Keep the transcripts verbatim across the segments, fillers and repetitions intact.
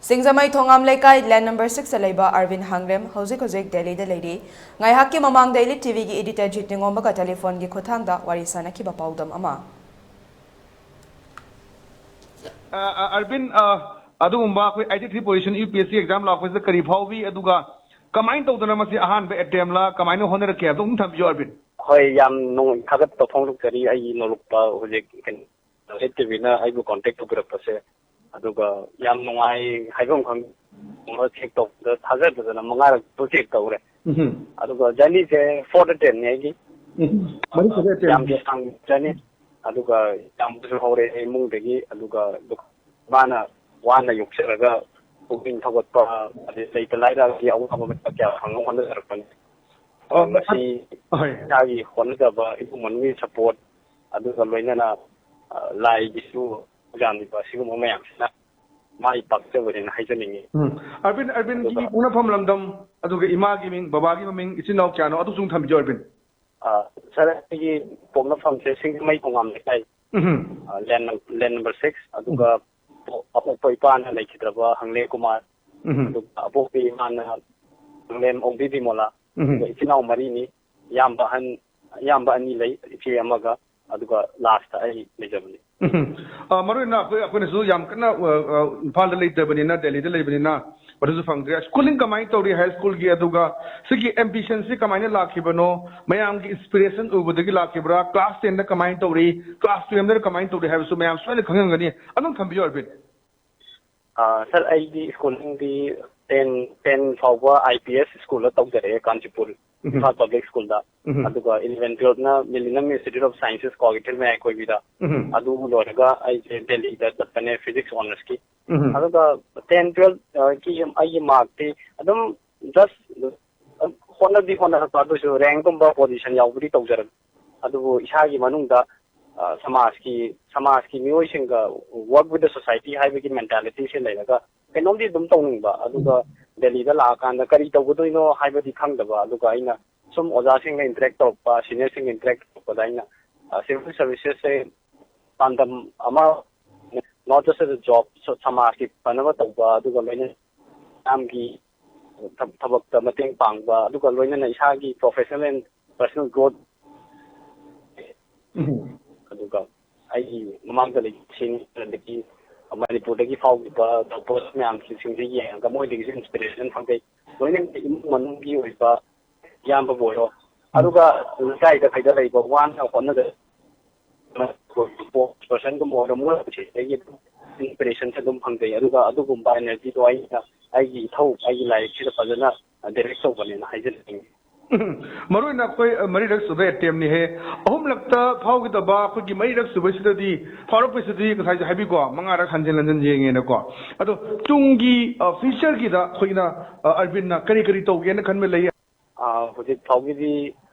ꯁꯤꯡꯖꯃꯩ ꯊꯣꯉꯥꯝ ꯂꯩꯀꯥꯏ, ꯂꯦꯟ ꯅꯝꯕꯔ ꯁꯤꯛꯁꯇ ꯂꯩꯕ ꯑꯔꯕꯤꯟ ꯍꯥꯡꯂꯦꯝ ꯍꯧꯖꯤꯛ ꯍꯧꯖꯤꯛ ꯗꯦꯜꯂꯤꯗ ꯂꯩꯔꯤ꯫ ꯉꯥꯏꯍꯥꯛꯀꯤ ꯃꯃꯥꯡꯗ ꯏꯂꯤꯠ ꯇꯤꯚꯤꯒꯤ ꯏꯗꯤꯇꯔ ꯖꯤꯠ ꯅꯤꯉꯣꯝꯕꯒ ꯇꯦꯂꯤꯐꯣꯟꯒꯤ ꯈꯨꯠꯊꯥꯡꯗ ꯋꯥꯔꯤ ꯁꯥꯅꯈꯤꯕ ꯄꯥꯎꯗꯝ ꯑꯃ꯫ ꯑ, ꯑ, ꯑꯔꯕꯤꯟ, ꯑ, ꯑꯗꯨꯒꯨꯝꯕ ꯑꯩꯈꯣꯏ eighty three position U P S C exam ꯂꯥꯛꯄꯁꯤꯗ ꯀꯔꯤ ꯐꯥꯎꯕꯤ? ꯑꯗꯨꯒ ꯀꯃꯥꯏꯅ ꯇꯧꯗꯅ ꯃꯁꯤ ꯑꯍꯥꯟꯕ ꯑꯦꯇꯦꯝꯂ, ꯀꯃꯥꯏꯅ ꯍꯣꯠꯅꯔꯛꯀꯦ ꯍꯥꯏꯕꯗꯣ ꯑꯃꯨꯛ ꯊꯝꯕꯤꯌꯨ, ꯑꯔꯕꯤꯟ꯫ ꯍꯣꯏ, ꯌꯥꯝ ꯅꯨꯡ-, ꯊꯥꯒꯠꯄ ꯐꯣꯡꯗꯣꯛꯆꯔꯤ꯫ ꯑꯩꯒꯤ ꯅꯣꯂꯨꯛꯄ ꯍꯧꯖꯤꯛ ꯀꯩꯅꯣ, ꯏꯂꯤꯠ ꯇꯤꯚꯤꯅ ꯑꯩꯕꯨ ꯀꯣꯟꯇꯦꯛ ꯇꯧꯕꯤꯔꯛꯄꯁꯦ꯫ ꯑꯗꯨꯒ ꯌꯥꯝ ꯅꯨꯡꯉꯥꯏ ꯍꯥꯏꯐꯝ ꯈꯪꯗꯦ꯫ ꯆꯦꯛ ꯇꯧꯕꯗ ꯊꯥꯖꯗꯗꯅ ꯃꯉꯥꯔꯛ ꯆꯦꯛ ꯇꯧꯔꯦ꯫ ꯎꯝ꯫ ꯑꯗꯨꯒ ꯖꯔꯅꯤꯁꯦ ꯐꯣꯔ ꯑꯦꯇꯦꯝꯅꯦ ꯑꯩꯒꯤ꯫ ꯎꯝ꯫ ꯃꯔꯤ ꯁꯨꯕ ꯑꯦꯇꯦꯝ꯫ ꯌꯥꯝ ꯁꯥꯡ ꯖꯔꯅꯤ꯫ ꯑꯗꯨꯒ ꯌꯥꯝꯕꯁꯨ ꯍꯧꯔꯦ ꯏꯃꯨꯡꯗꯒꯤ꯫ ꯑꯗꯨꯒ ꯃꯥꯅ ꯋꯥꯅ ꯌꯣꯛꯆꯔꯒ ꯄꯨꯛꯅꯤꯡ ꯊꯧꯒꯠꯄ, ꯑꯗꯩ ꯂꯩꯇ ꯂꯥꯏꯔꯒꯤ ꯑꯋꯥꯕ ꯃꯆꯥ ꯀꯌꯥ ꯐꯪꯅꯕ ꯍꯣꯠꯅꯖꯔꯛꯄꯅꯤ꯫ ꯑꯣ, ꯃꯁꯤ ꯍꯣꯏ꯫ ꯏꯁꯥꯒꯤ ꯍꯣꯠꯅꯖꯕ, ꯏꯃꯨꯡ ꯃꯅꯨꯡꯒꯤ ꯁꯄꯣꯔꯠ, ꯑꯗꯨꯒ ꯂꯣꯏꯅꯅ, ꯑ, ꯂꯥꯏꯒꯤꯁꯨ ꯈꯨꯖꯥꯝꯕꯤꯕ, ꯑꯁꯤꯒꯨꯝꯕ ꯃꯌꯥꯝꯁꯤꯅ ꯃꯥꯏ ꯄꯥꯛꯆꯕꯅꯦꯅ ꯍꯥꯏꯖꯅꯤꯡꯉꯤ꯫ ꯎꯝ꯫ ꯑꯔꯕꯤꯟ, ꯑꯔꯕꯤꯟꯒꯤ ꯑꯗꯨꯒ ꯄꯣꯛꯅꯐꯝ ꯂꯝꯗꯝ, ꯑꯗꯨꯒ ꯏꯃꯥꯒꯤ ꯃꯤꯡ, ꯕꯕꯥꯒꯤ ꯃꯃꯤꯡ, ꯏꯆꯤꯟ ꯏꯅꯥꯎ ꯀꯌꯥꯅꯣ, ꯑꯗꯨꯁꯨ ꯑꯃꯨꯛ ꯊꯝꯕꯤꯌꯨ, ꯑꯔꯕꯤꯟ꯫ ꯑ, ꯁꯥꯔ, ꯑꯩꯒꯤ ꯄꯣꯛꯅꯐꯝꯁꯦ ꯁꯤꯡꯖꯃꯩ ꯊꯣꯉꯥꯝ ꯂꯩꯀꯥꯏ, ꯎꯝ꯫ ꯑ, ꯂꯦꯟ ꯅꯝ-, ꯂꯦꯟ ꯅꯝꯕꯔ ꯁꯤꯛꯁ, ꯑꯗꯨꯒ ꯎꯝ꯫ ꯄꯣ-, ꯑꯄꯣꯛꯄ ꯏꯄꯥꯅ ꯂꯩꯈꯤꯗ꯭ꯔꯕ ꯍꯪꯂꯦ ꯀꯨꯃꯥꯔ, ꯎꯝ꯫ ꯑꯗꯨꯒ ꯑꯄꯣꯛꯄꯤ ꯏꯃꯥꯅ ꯍꯪꯂꯦꯝ ꯑꯣꯡꯕꯤ ꯕꯤꯃꯣꯂꯥ, ꯎꯝ꯫ ꯑꯗꯨꯒ ꯏꯆꯤꯟ ꯏꯅꯥꯎ ꯃꯔꯤꯅꯤ, ꯏꯌꯥꯝꯕ ꯑꯍꯟ, ꯏꯌꯥꯝꯕ ꯑꯅꯤ ꯂꯩ, ꯏꯆꯦ ꯑꯃꯒ, ꯑꯗꯨꯒ ꯂꯥꯁꯇ ꯑꯩ ꯂꯩꯖꯕꯅꯤ꯫ ꯎꯝ꯫ ꯑ, ꯃꯔꯨ ꯑꯣꯏꯅ ꯑꯩꯈꯣꯏ, ꯑꯩꯈꯣꯏꯅꯁꯨ ꯌꯥꯝ ꯀꯟꯅ, ꯑ, ꯑ, ꯏꯝꯐꯥꯜꯗ ꯂꯩꯇꯕꯅꯤꯅ, ꯗꯦꯜꯂꯤꯗ ꯂꯩꯕꯅꯤꯅ, ꯃꯗꯨꯁꯨ ꯐꯪꯗ꯭ꯔꯦ꯫ ꯁ꯭ꯀꯨꯂꯤꯡ ꯀꯃꯥꯏꯅ ꯇꯧꯔꯤ ꯍꯥꯏ ꯁ꯭ꯀꯨꯜꯒꯤ? ꯑꯗꯨꯒ ꯁꯤꯒꯤ ꯑꯦꯝꯕꯤꯁꯟꯁꯤ ꯀꯃꯥꯏꯅ ꯂꯥꯛꯈꯤꯕꯅꯣ? ꯃꯌꯥꯝꯒꯤ ꯏꯟꯁꯄꯤꯔꯦꯁꯟ ꯎꯕꯗꯒꯤ ꯂꯥꯛꯈꯤꯕ꯭ꯔꯥ? ꯀ꯭ꯂꯥꯁ ꯇꯦꯟꯗ ꯀꯃꯥꯏꯅ ꯇꯧꯔꯤ? ꯀ꯭ꯂꯥꯁ ꯇꯨꯌꯦꯜꯞꯇꯅ ꯀꯃꯥꯏꯅ ꯇꯧꯔꯤ ꯍꯥꯏꯕꯁꯨ ꯃꯌꯥꯝ ꯁꯣꯏꯅ ꯈꯪꯉꯝꯒꯅꯤ꯫ ꯑꯗꯨꯝ ꯊꯝꯕꯤꯌꯨ, ꯑꯔꯕꯤꯟ꯫ ꯑ, ꯁꯥꯔ, ꯑꯩꯗꯤ ꯁ꯭ꯀꯨꯂꯤꯡꯗꯤ ꯇꯦꯟ, ꯇꯦꯟ ꯐꯥꯎꯕ ꯑꯥꯏ ꯄꯤ ꯑꯦꯁ ꯁ꯭ꯀꯨꯜꯗ ꯇꯧꯖꯔꯛꯑꯦ, ꯀꯥꯟꯆꯤꯄꯨꯔ, ꯎꯝ꯫ ꯏꯝꯐꯥꯜ ꯄꯕ꯭ꯂꯤꯛ ꯁ꯭ꯀꯨꯜꯗ꯫ ꯎꯝ꯫ ꯑꯗꯨꯒ eleven ꯇꯨꯌꯦꯜꯞꯅ ꯃꯤꯂꯤꯅꯝ institute of sciences, Kwakeithel ꯃꯌꯥꯏ ꯀꯣꯏꯕꯤꯗ꯫ ꯎꯝ꯫ ꯑꯗꯨ ꯂꯣꯏꯔꯒ ꯑꯩꯁꯦ ꯗꯦꯜꯂꯤꯗ ꯆꯠꯄꯅꯦ, ꯐꯤꯖꯤꯛꯁ ꯑꯣꯅꯔꯁꯀꯤ꯫ ꯎꯝ꯫ ꯑꯗꯨꯒ ꯇꯦꯟ ꯇꯨꯌꯦꯜꯞ, ꯑ, ꯀꯤ ꯑꯩꯒꯤ ꯃꯥꯔꯛꯇꯤ ꯑꯗꯨꯝ ꯖꯁ ꯍꯣꯠꯅꯗꯤ ꯍꯣꯠꯅꯔꯛꯄ, ꯑꯗꯨꯁꯨ ꯔꯦꯡꯛꯀꯨꯝꯕ ꯄꯣꯖꯤꯁꯟ ꯌꯥꯎꯕꯗꯤ ꯇꯧꯖꯔꯛ-, ꯑꯗꯨꯕꯨ ꯏꯁꯥꯒꯤ ꯃꯅꯨꯡꯗ, ꯑ, ꯁꯃꯥꯖꯀꯤ, ꯁꯃꯥꯖꯀꯤ ꯃꯤꯑꯣꯏꯁꯤꯡꯒ work with the society ꯍꯥꯏꯕꯒꯤ ꯃꯦꯟꯇꯥꯂꯤꯇꯤꯁꯦ ꯂꯩꯔꯒ ꯀꯩꯅꯣꯝꯗꯤ ꯑꯗꯨꯝ ꯇꯧꯅꯤꯡꯕ, ꯑꯗꯨꯒ ꯗꯦꯜꯂꯤꯗ ꯂꯥꯛꯑꯀꯥꯟꯗ ꯀꯔꯤ ꯇꯧꯒꯗꯣꯏꯅꯣ ꯍꯥꯏꯕꯗꯤ ꯈꯪꯗꯕ, ꯑꯗꯨꯒ ꯑꯩꯅ ꯁꯨꯝ ꯑꯣꯖꯥꯁꯤꯡꯒ ꯏꯟꯇꯔꯦꯛ ꯇꯧꯔꯛꯄ, ꯁꯤꯅꯤꯌꯔꯁꯤꯡꯒ ꯏꯟꯇꯔꯦꯛ ꯇꯧꯔꯛꯄꯗ ꯑꯩꯅ, ꯑ, ꯁꯤꯚꯤꯜ ꯁꯔꯚꯤꯁꯦꯁꯁꯦ ꯄꯥꯟꯗꯝ ꯑꯃ not just as a job, so ꯁꯃꯥꯖꯀꯤ ꯐꯅꯕ ꯇꯧꯕ, ꯑꯗꯨꯒ ꯂꯣꯏꯅꯅ ꯃꯌꯥꯝꯒꯤ ꯊꯕꯛꯇ ꯃꯇꯦꯡ ꯄꯥꯡꯕ, ꯑꯗꯨꯒ ꯂꯣꯏꯅꯅ ꯏꯁꯥꯒꯤ professional and personal growth꯫ ꯑꯗꯨꯒ ꯑꯩꯒꯤ ꯃꯃꯥꯡꯗ ꯂꯩꯕꯁꯤꯡ, ꯑꯗꯒꯤ ꯃꯅꯤꯄꯨꯔꯗꯒꯤ ꯐꯥꯎꯈꯤꯕ doctors ꯃꯌꯥꯝꯁꯤꯡꯁꯦ ꯌꯦꯡꯉꯒ ꯃꯣꯏꯗꯒꯤꯁꯨ inspiration ꯐꯪꯖꯩ꯫ ꯂꯣꯏꯅꯅ ꯏꯃꯨꯡ ꯃꯅꯨꯡꯒꯤ ꯑꯣꯏꯕ ꯏꯌꯥꯝꯕꯕꯨ ꯑꯣꯏꯔꯣ, ꯑꯗꯨꯒ ꯂꯩꯀꯥꯏꯗ ꯀꯩꯗ ꯂꯩꯕ ꯋꯥꯅ ꯍꯣꯠꯅꯖ-, sports personꯒꯨꯝꯕ ꯑꯣꯏꯔꯣ, ꯃꯣꯏꯁꯤꯗꯒꯤ ꯑꯗꯨꯝ inspirationꯁꯦ ꯑꯗꯨꯝ ꯐꯪꯖꯩ꯫ ꯑꯗꯨꯒ ꯑꯗꯨꯒꯨꯝꯕ energyꯗꯣ ꯑꯩꯅ ꯑꯩꯒꯤ ꯏꯊꯧ, ꯑꯩꯒꯤ ꯂꯥꯏꯔꯤꯛꯁꯤꯗ ꯐꯖꯅ direct ꯇꯧꯕꯅꯦꯅ ꯍꯥꯏꯖꯅꯤꯡꯉꯤ꯫ ꯎꯝ, ꯃꯔꯨ ꯑꯣꯏꯅ ꯑꯩꯈꯣꯏ, ꯑ, ꯃꯔꯤꯔꯛ ꯁꯨꯕ attemptꯅꯤꯍꯦ꯫ ꯑꯍꯨꯝꯂꯛꯇ ꯐꯥꯎꯈꯤꯗꯕ ꯑꯩꯈꯣꯏꯒꯤ ꯃꯔꯤꯔꯛ ꯁꯨꯕꯁꯤꯗꯗꯤ, ꯐꯥꯎꯔꯛꯄꯁꯤꯗꯤ ꯉꯁꯥꯏꯁꯨ ꯍꯥꯏꯕꯤꯀꯣ, ꯃꯉꯥꯔꯛ ꯍꯟꯖꯤꯟ ꯍꯟꯖꯤꯟ ꯌꯦꯡꯉꯦꯅꯀꯣ꯫ ꯑꯗꯣ ꯇꯨꯡꯒꯤ, ꯑ, futureꯒꯤꯗ ꯑꯩꯈꯣꯏꯅ, ꯑ, ꯑꯔꯕꯤꯟꯅ ꯀꯔꯤ ꯀꯔꯤ ꯇꯧꯒꯦꯅ ꯈꯟꯕ ꯂꯩ? ꯑ, ꯍꯧꯖꯤꯛ ꯐꯥꯎꯒꯤꯗꯤ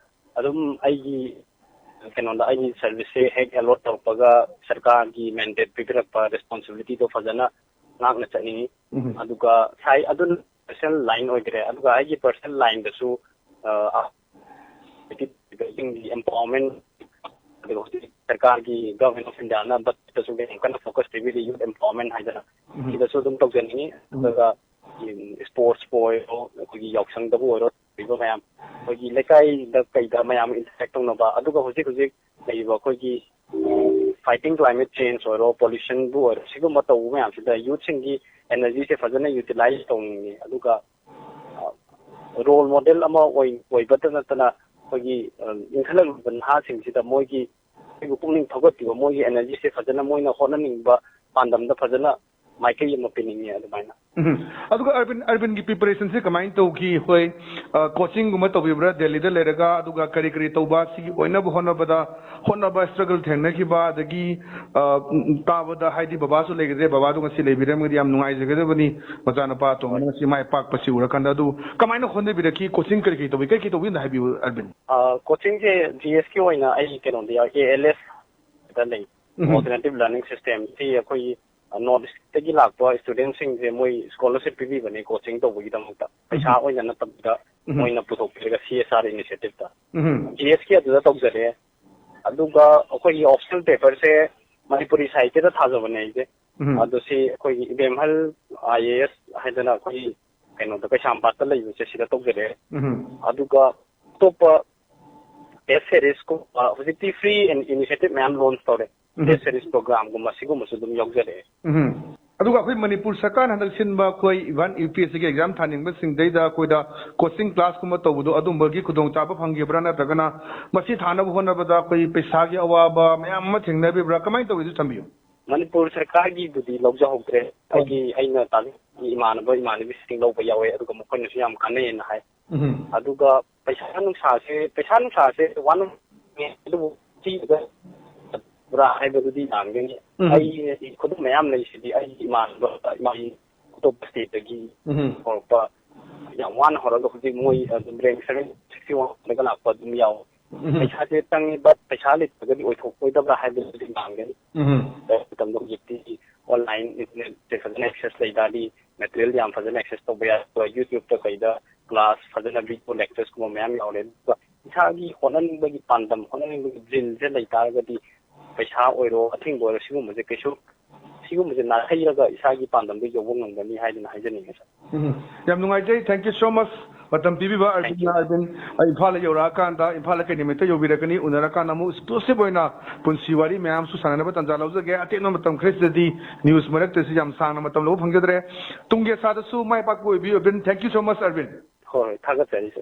ꯑꯗꯨꯝ ꯑꯩꯒꯤ ꯀꯩꯅꯣꯗ, ꯑꯩꯒꯤ serviceꯁꯦ ꯍꯦꯛ allot ꯇꯧꯔꯛꯄꯒ ꯁꯔꯀꯥꯔꯒꯤ mandate ꯄꯤꯕꯤꯔꯛꯄ responsibilityꯗꯣ ꯐꯖꯅ ꯉꯥꯛꯅ ꯆꯠꯅꯤꯡꯉꯤ꯫ ꯎꯝ꯫ ꯑꯗꯨꯒ ꯁꯥꯏ-, ꯑꯗꯨꯅ professional line ꯑꯣꯏꯈ꯭ꯔꯦ꯫ ꯑꯗꯨꯒ ꯑꯩꯒꯤ personal lineꯗꯁꯨ, ꯑ, ꯒꯤ empowerment, ꯑꯗꯨꯒ ꯍꯧꯖꯤꯛ ꯁꯔꯀꯥꯔꯒꯤ, Government of Indiaꯅ budgetꯇꯁꯨ ꯌꯥꯝ ꯀꯟꯅ focus ꯄꯤꯕꯤꯔꯤ youth empowerment ꯍꯥꯏꯗꯅ꯫ ꯎꯝ꯫ ꯁꯤꯗꯁꯨ ꯑꯗꯨꯝ ꯇꯧꯖꯅꯤꯡꯉꯤ꯫ ꯎꯝ꯫ ꯑꯗꯨꯒ sportsꯄꯨ ꯑꯣꯏꯔꯣ, ꯑꯩꯈꯣꯏꯒꯤ ꯌꯥꯎꯁꯪꯗꯕꯨ ꯑꯣꯏꯔꯣ, ꯇꯧꯔꯤꯕ ꯃꯌꯥꯝ, ꯑꯩꯈꯣꯏꯒꯤ ꯂꯩꯀꯥꯏꯗ ꯀꯩꯗ ꯃꯌꯥꯝ interact ꯇꯧꯅꯕ, ꯑꯗꯨꯒ ꯍꯧꯖꯤꯛ ꯍꯧꯖꯤꯛ ꯂꯩꯔꯤꯕ ꯑꯩꯈꯣꯏꯒꯤ fighting climate change ꯑꯣꯏꯔꯣ, pollutionꯕꯨ ꯑꯣꯏꯔꯣ, ꯁꯤꯒꯨꯝꯕ ꯇꯧꯕ ꯃꯌꯥꯝꯁꯤꯗ youthꯁꯤꯡꯒꯤ energyꯁꯦ ꯐꯖꯅ utilize ꯇꯧꯅꯤꯡꯉꯤ꯫ ꯑꯗꯨꯒ, ꯑ, role model ꯑꯃ ꯑꯣꯏ-, ꯑꯣꯏꯕꯇ ꯅꯠꯇꯅ ꯑꯩꯈꯣꯏꯒꯤ, ꯑ, ꯏꯟꯈꯠꯂꯛꯂꯤꯕ ꯅꯍꯥꯁꯤꯡꯁꯤꯗ ꯃꯣꯏꯒꯤ, ꯑꯩꯈꯣꯏꯕꯨ ꯄꯨꯛꯅꯤꯡ ꯊꯧꯒꯠꯄꯤꯕ, ꯃꯣꯏꯒꯤ energyꯁꯦ ꯐꯖꯅ ꯃꯣꯏꯅ ꯍꯣꯠꯅꯅꯤꯡꯕ ꯄꯥꯟꯗꯝꯗ ꯐꯖꯅ ꯃꯥꯏꯀꯩ ꯑꯃ ꯄꯤꯅꯤꯡꯉꯤ ꯑꯗꯨꯃꯥꯏꯅ꯫ ꯎꯝ꯫ ꯑꯗꯨꯒ ꯑꯔꯕꯤꯟ, ꯑꯔꯕꯤꯟꯒꯤ preparationꯁꯦ ꯀꯃꯥꯏꯅ ꯇꯧꯈꯤ? ꯍꯣꯏ, ꯑ, coachingꯒꯨꯝꯕ ꯇꯧꯕꯤꯕ꯭ꯔꯥ ꯗꯦꯜꯂꯤꯗ ꯂꯩꯔꯒ? ꯑꯗꯨꯒ ꯀꯔꯤ ꯀꯔꯤ ꯇꯧꯕ, ꯁꯤꯒꯤ ꯑꯣꯏꯅꯕ ꯍꯣꯠꯅꯕꯗ, ꯍꯣꯠꯅꯕ struggle ꯊꯦꯡꯅꯈꯤꯕ, ꯑꯗꯒꯤ, ꯑ, ꯎꯝ, ꯇꯥꯕꯗ ꯍꯥꯏꯗꯤ ꯕꯕꯥꯁꯨ ꯂꯩꯈꯤꯗ꯭ꯔꯦ, ꯕꯕꯥꯗꯣ ꯉꯁꯤ ꯂꯩꯕꯤꯔꯝꯃꯒꯗꯤ ꯌꯥꯝ ꯅꯨꯡꯉꯥꯏꯖꯒꯗꯕꯅꯤ, ꯃꯆꯥꯅꯨꯄꯥ ꯑꯇꯣꯝꯕꯅ ꯍꯣꯏ꯫ ꯉꯁꯤ ꯃꯥꯏ ꯄꯥꯛꯄꯁꯤ ꯎꯔꯀꯥꯟꯗ꯫ ꯑꯗꯨ ꯀꯃꯥꯏꯅ ꯍꯣꯠꯅꯕꯤꯔꯛꯈꯤ? Coaching ꯀꯔꯤ ꯀꯔꯤ ꯇꯧꯕꯤ? ꯀꯔꯤ ꯀꯔꯤ ꯇꯧꯕꯤ ꯑꯝꯇ ꯍꯥꯏꯕꯤꯌꯨ, ꯑꯔꯕꯤꯟ꯫ ꯑ, coachingꯁꯦ GSꯀꯤ ꯑꯣꯏꯅ ꯑꯩ ꯀꯩꯅꯣꯗ ꯌꯥꯎ-, ALSꯗ ꯂꯩ꯫ ꯎꯝ꯫ Alternative Learning System ꯁꯤ ꯑꯩꯈꯣꯏꯒꯤ, ꯑ, North Eastꯇꯒꯤ ꯂꯥꯛꯄ studentꯁꯤꯡꯁꯦ ꯃꯣꯏ scholarship ꯄꯤꯕꯤꯕꯅꯦ coaching ꯇꯧꯕꯒꯤꯗꯃꯛꯇ꯫ ꯄꯩꯁꯥ ꯎꯝ꯫ ꯑꯣꯏꯅ ꯅꯠꯇꯕꯤꯗ ꯎꯝ꯫ ꯃꯣꯏꯅ ꯄꯨꯊꯣꯛꯄꯤꯔꯒ CSR initiativeꯇ꯫ ꯎꯝ꯫ GSꯀꯤ ꯑꯗꯨꯗ ꯇꯧꯖꯔꯦ꯫ ꯑꯗꯨꯒ ꯑꯩꯈꯣꯏꯒꯤ optional paperꯁꯦ ꯃꯅꯤꯄꯨꯔꯤ ꯁꯥꯍꯤꯇ꯭ꯌꯗ ꯊꯥꯖꯕꯅꯦ ꯑꯩꯁꯦ꯫ ꯎꯝ꯫ ꯑꯗꯣ ꯁꯤ ꯑꯩꯈꯣꯏꯒꯤ ꯏꯕꯦꯝꯍꯜ ꯑꯥꯏ ꯑꯦ ꯑꯦꯁ ꯍꯥꯏꯗꯅ ꯑꯩꯈꯣꯏꯒꯤ ꯀꯩꯅꯣꯗ ꯀꯩꯁꯥꯝꯄꯥꯠꯇ ꯂꯩꯕꯁꯦ ꯁꯤꯗ ꯇꯧꯖꯔꯛꯑꯦ꯫ ꯎꯝ꯫ ꯑꯗꯨꯒ ꯑꯇꯣꯞꯄ ꯇꯦꯁ ꯁꯦꯔꯤꯁꯀꯨꯝꯕ ꯍꯧꯖꯤꯛꯇꯤ ꯐ꯭ꯔꯤ ꯏꯅꯤꯁꯤꯌꯦꯇꯤꯚ ꯃꯌꯥꯝ ꯂꯣꯟꯆ ꯇꯧꯔꯦ꯫ ꯎꯝ꯫ ꯇꯦꯁ ꯁꯦꯔꯤꯁ ꯄ꯭ꯔꯣꯒ꯭ꯔꯥꯝꯒꯨꯝꯕ ꯁꯤꯒꯨꯝꯕꯁꯨ ꯑꯗꯨꯝ ꯌꯥꯎꯖꯔꯛꯑꯦ꯫ ꯎꯝ꯫ ꯑꯗꯨꯒ ꯑꯩꯈꯣꯏ ꯃꯅꯤꯄꯨꯔ ꯁꯔꯀꯥꯔꯅ ꯍꯟꯗꯛ ꯁꯤꯟꯕ ꯑꯩꯈꯣꯏ ꯏꯚꯟ ꯌꯨ ꯄꯤ ꯑꯦꯁ ꯁꯤꯒꯤ ꯑꯦꯛꯖꯥꯝ ꯊꯥꯅꯤꯡꯕꯁꯤꯡꯗꯩꯗ ꯑꯩꯈꯣꯏꯗ ꯀꯣꯆꯤꯡ ꯀ꯭ꯂꯥꯁꯀꯨꯝꯕ ꯇꯧꯕꯗꯣ ꯑꯗꯨꯝꯕꯒꯤ ꯈꯨꯗꯣꯡꯆꯥꯕ ꯐꯪꯈꯤꯕ꯭ꯔꯥ? ꯅꯠꯇ꯭ꯔꯒꯅ ꯃꯁꯤ ꯊꯥꯅꯕ ꯍꯣꯠꯅꯕꯗ ꯑꯩꯈꯣꯏ ꯄꯩꯁꯥꯒꯤ ꯑꯋꯥꯕ ꯃꯌꯥꯝ ꯑꯃ ꯊꯦꯡꯅꯕꯤꯕ꯭ꯔꯥ? ꯀꯃꯥꯏꯅ ꯇꯧꯋꯤ? ꯑꯗꯨ ꯊꯝꯕꯤꯌꯨ꯫ ꯃꯅꯤꯄꯨꯔ ꯁꯔꯀꯥꯔꯒꯤꯕꯨꯗꯤ ꯂꯧꯖꯍꯧꯗ꯭ꯔꯦ꯫ ꯑꯩꯒꯤ, ꯑꯩꯅ ꯇꯥꯛꯂꯛꯄ ꯏꯃꯥꯟꯅꯕ ꯏꯃꯥꯟꯅꯕꯤꯁꯤꯡ ꯂꯧꯕ ꯌꯥꯎꯋꯦ, ꯑꯗꯨꯒ ꯃꯈꯣꯏꯅꯁꯨ ꯌꯥꯝ ꯀꯥꯟꯅꯩꯌꯦꯅ ꯍꯥꯏ꯫ ꯎꯝ꯫ ꯑꯗꯨꯒ ꯄꯩꯁꯥ ꯅꯨꯡꯁꯥꯁꯦ, ꯄꯩꯁꯥ ꯅꯨꯡꯁꯥꯁꯦ ꯋꯥꯅ ꯑꯗꯨꯕꯨ ꯊꯤꯔꯒ ꯄꯨꯔꯥ ꯍꯥꯏꯕꯗꯨꯗꯤ ꯂꯥꯟꯒꯅꯤ꯫ ꯎꯝ꯫ ꯑꯩ ꯈꯨꯗꯝ ꯃꯌꯥꯝ ꯂꯩꯁꯤꯗꯤ, ꯑꯩꯒꯤ ꯏꯃꯥꯟꯅꯕ, ꯏꯃꯥꯟ-, ꯑꯇꯣꯞꯄ ꯁ꯭ꯇꯦꯠꯇꯒꯤ ꯎꯝ꯫ ꯍꯧꯔꯛꯄ ꯌꯥꯝ ꯋꯥꯅ ꯍꯧꯔꯒ ꯍꯧꯖꯤꯛ ꯃꯣꯏ ꯑꯗꯨꯝ ꯔꯦꯡ ꯁꯚꯦꯟ ꯁꯤꯛꯁꯇꯤ ꯋꯥꯟꯗꯒ ꯂꯥꯛꯄ ꯑꯗꯨꯝ ꯌꯥꯎꯋꯦ꯫ ꯎꯝ꯫ ꯄꯩꯁꯥꯁꯦ ꯆꯪꯉꯤ, but ꯄꯩꯁꯥ ꯂꯩꯇ꯭ꯔꯒꯗꯤ ꯑꯣꯏꯊꯣꯛꯑꯣꯏꯗꯕ꯭ꯔꯥ ꯍꯥꯏꯕꯗꯨꯗꯤ ꯂꯥꯟꯒꯅꯤ꯫ ꯎꯝ꯫ ꯃꯇꯝꯗ ꯍꯧꯖꯤꯛꯇꯤ online internet ꯁꯦ ꯐꯖꯅ access ꯂꯩ ꯇꯥꯔꯗꯤ material ꯌꯥꯝ ꯐꯖꯅ access ꯇꯧꯕ ꯌꯥꯏ꯫ ꯑꯗꯨꯒ YouTube ꯇ ꯀꯩꯗ class ꯐꯖꯅ video lectures ꯀꯨꯝꯕ ꯃꯌꯥꯝ ꯌꯥꯎꯔꯦ꯫ ꯑꯗꯨꯒ ꯏꯁꯥꯒꯤ ꯍꯣꯠꯅꯅꯤꯡꯕꯒꯤ ꯄꯥꯟꯗꯝ, ꯍꯣꯠꯅꯅꯤꯡꯕꯒꯤ dream ꯁꯦ ꯂꯩ ꯇꯥꯔꯒꯗꯤ ꯄꯩꯁꯥ ꯑꯣꯏꯔꯣ, ꯑꯊꯤꯡꯕ ꯑꯣꯏꯔꯣ, ꯁꯤꯒꯨꯝꯕꯁꯦ ꯀꯩꯁꯨ, ꯁꯤꯒꯨꯝꯕꯁꯦ ꯅꯥꯊꯩꯔꯒ ꯏꯁꯥꯒꯤ ꯄꯥꯟꯗꯝꯗꯣ ꯌꯧꯕ ꯉꯝꯒꯅꯤ ꯍꯥꯏꯗꯅ ꯍꯥꯏꯖꯅꯤꯡꯉꯦ, sir꯫ ꯎꯝ꯫ ꯌꯥꯝ ꯅꯨꯡꯉꯥꯏꯖꯩ꯫ Thank you so much꯫ ꯃꯇꯝ ꯄꯤꯕꯤꯕ ꯑꯔꯕꯤꯟ, you꯫ ꯑꯔꯕꯤꯟ, ꯑꯩ ꯏꯝꯐꯥꯜꯗ ꯌꯧꯔꯛꯑꯀꯥꯟꯗ, ꯏꯝꯐꯥꯜꯗ ꯀꯩ ꯅꯨꯃꯤꯠꯇ ꯌꯧꯕꯤꯔꯛꯀꯅꯤ? ꯎꯅꯔꯀꯥꯟꯗ ꯑꯃꯨꯛ exclusive ꯑꯣꯏꯅ ꯄꯨꯟꯁꯤ ꯋꯥꯔꯤ ꯃꯌꯥꯝꯁꯨ ꯁꯥꯟꯅꯅꯕ ꯇꯥꯟꯖꯥ ꯂꯧꯖꯒꯦ꯫ ꯑꯇꯦꯟꯕ ꯃꯇꯝ ꯈꯔꯁꯤꯗꯗꯤ news ꯃꯔꯛꯇꯁꯨ ꯌꯥꯝ ꯁꯥꯡꯅ ꯃꯇꯝ ꯂꯧꯕ ꯐꯪꯖꯗ꯭ꯔꯦ꯫ ꯇꯨꯡꯒꯤ ꯑꯁꯥꯗꯁꯨ ꯃꯥꯏ ꯄꯥꯛꯄ ꯑꯣꯏꯕꯤꯌꯨ, ꯑꯔꯕꯤꯟ꯫ Thank you so much, ꯑꯔꯕꯤꯟ꯫ ꯍꯣꯏ, ꯍꯣꯏ, ꯊꯥꯒꯠꯆꯔꯤ, sir꯫